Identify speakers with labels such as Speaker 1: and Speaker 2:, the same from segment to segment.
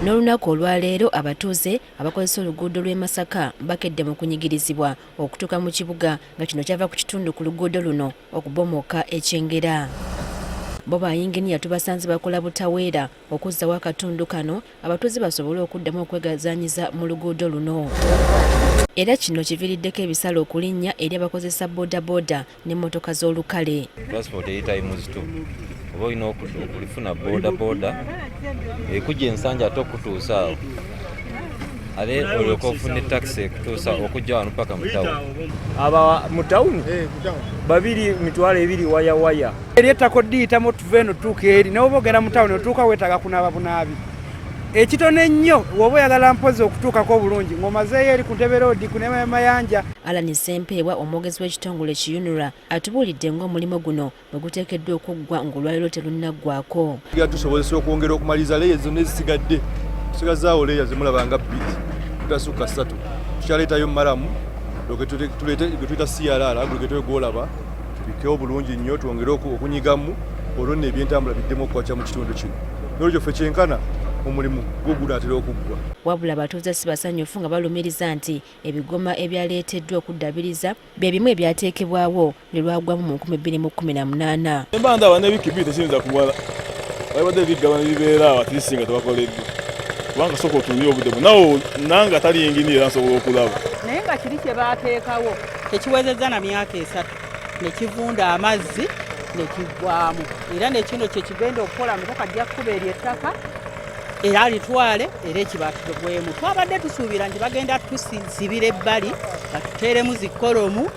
Speaker 1: N'olunaku olwaleero abatuuze abakozesa oluguudo lw'e Masaka bakedde mu kunyigirizibwa okutuuka mu kibuga nga kino kyava ku kitundu ku luguudo luno okubomoka ekyengera. Bo ba yinginiya tubasanze bakola butaweera okuzzawo akatundu kano abatuuze basobole okuddamu okwegazaanyiza mu luguudo luno. Era kino kiviiriddeko ebisale okulinnya eri abakozesa bodaboda n'emmotoka z'olukale.
Speaker 2: Transport eyitayi muzito oba olina okulifuna bodaboda ekujja ensanja ate okutuusa awo ate olyoka ofuna etakisi ekutuusa okujja wano paka mu tawuni.
Speaker 3: Aba mu tawuni eh, babiri 20,000 waya waya.
Speaker 4: Eri ettaka odiyitamu tuva eno tuuka eri naye oba ogenda mu tawuni otuuka weetaaga kunaaba bunaabi ekitono ennyo woba oyagala mpozi okutuukako obulungi ng'omazeeyo eri ku ntebe roodi ku nemayanja.
Speaker 1: Allan Ssempeebwa omwogezi w'ekitongole ki UNRA atubuulidde ng'omulimu guno bwe guteekeddwa okuggwa ng'olwaleero terunnaggwako.
Speaker 5: Tusobozesa okwongera okumaliriza leeya zonna ezisigadde, tusigazaawo leeya zemulaba nga bbiri tutasukka ssatu, tukyaleetayo maramu tuleete gwe tuyita CRR gwe gwolaba tubikkewo bulungi nnyo twongere okunyigamu olwo nno ebyentambula biddemu okukwakya mu kitundu kino. N'olwekyo ffe kyenkana omulimu gwo gunaatera okuggwa.
Speaker 1: Wabula abatuuze si basanyufu nga balumiriza nti ebigoma ebyaleeteddwa okuddabiriza bye bimu ebyateekebwawo ne lwagwamu mu 2018.
Speaker 6: Mba ndaba n'ebikibiri tekiyinza kumala, babadde bigaba ne bibeera awo atiisi nga tebakoleddwa kubanga sooka otunulire obudde bwo nawe nange atali yinginiya era nsobola okulaba.
Speaker 7: Naye nga kiri kye baateekawo tekiwezezza na myaka 3 ne kivunda amazzi ne kiggwamu era ne kino kye kigenda okukola muko kajja kukuba eryo ettaka era alitwale era ekibaati kigwemu. Twabadde tusuubira nti bagenda tusibira ebbali batuteeremu zikkolomu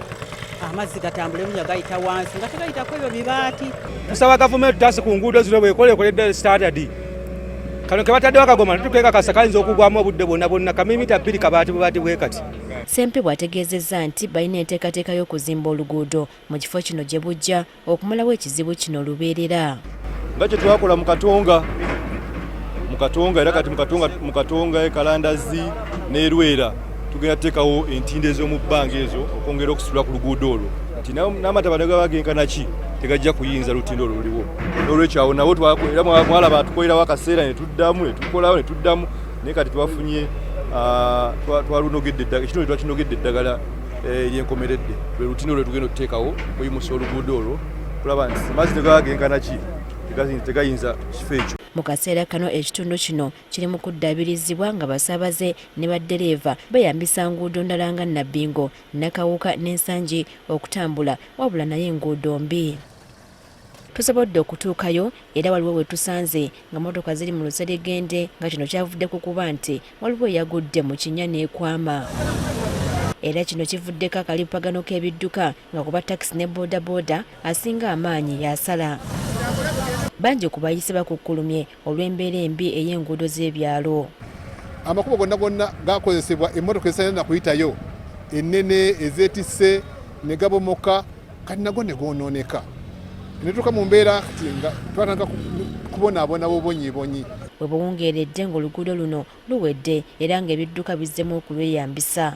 Speaker 7: amazzi gatambulemu nga gayita wansi nga tegayitako ebyo bibaati.
Speaker 4: Tusaba gavumenti tutaase ku nguudo zino bwekola ekoledde standard. Kano ke bataddewo akagoma tetukekakasa kayinza okugwamu obudde bwonna bwonna kamilimita 2 kabaati bubaati bwe kati.
Speaker 1: Ssempebwa ategeezezza nti balina enteekateeka y'okuzimba oluguudo mu kifo kino gye bujja okumalawo ekizibu kino lubeerera.
Speaker 5: Nga kye twakola mu Katonga, mu Katonga era kati mu Katonga e Kalandazi n'e Lwera tugenda tuteekawo entindo ez'omu bbanga ezo okwongera okusitula ku luguudo olwo nti n'amataba ne gaba genkana ki tegajja kuyinza lutindo olwo luliwo. N'olwekyo awo nawo era mwalaba atukolerawo akaseera ne tuddamu ne tukolawo ne tuddamu naye kati twafunye twalunogedde eddagala ekitundu twakinogedde eddagala eryenkomeredde lwe lutindo lwe tugenda okuteekawo okuyimusa oluguudo olwo kulaba nti amazzi tegaba genkana ki tegayinza kifo ekyo.
Speaker 1: Mu kaseera kano ekitundu kino kiri mu kuddaabirizibwa nga basaabaze ne baddereeva beeyambisa nguudo ndala nga Nabbingo, Nakawuka n'e Nsangi okutambula wabula nayo enguudo mbi. Tusobodde okutuukayo era waliwo we tusanze nga mmotoka ziri mu luseregende nga kino kyavudde ku kuba nti waliwo eyagudde mu kinnya n'ekwama. Era kino kivuddeko akalippagano k'ebidduka nga kuba takisi ne bodaboda asinga amaanyi y'asala. Bangi ku bayise bakukkulumye olw'embeera embi ey'enguudo z'ebyalo.
Speaker 8: Amakubo gonna gonna gakozesebwa emmotoka ezitalina na kuyitayo ennene ezeetisse ne gabomoka kati nago ne goonooneka ne tutuuka mu mbeera kati nga twatandika kubonaabona bubonyibonyi.
Speaker 1: We buwungeeredde ng'oluguudo luno luwedde era ng'ebidduka bizzemu okulweyambisa.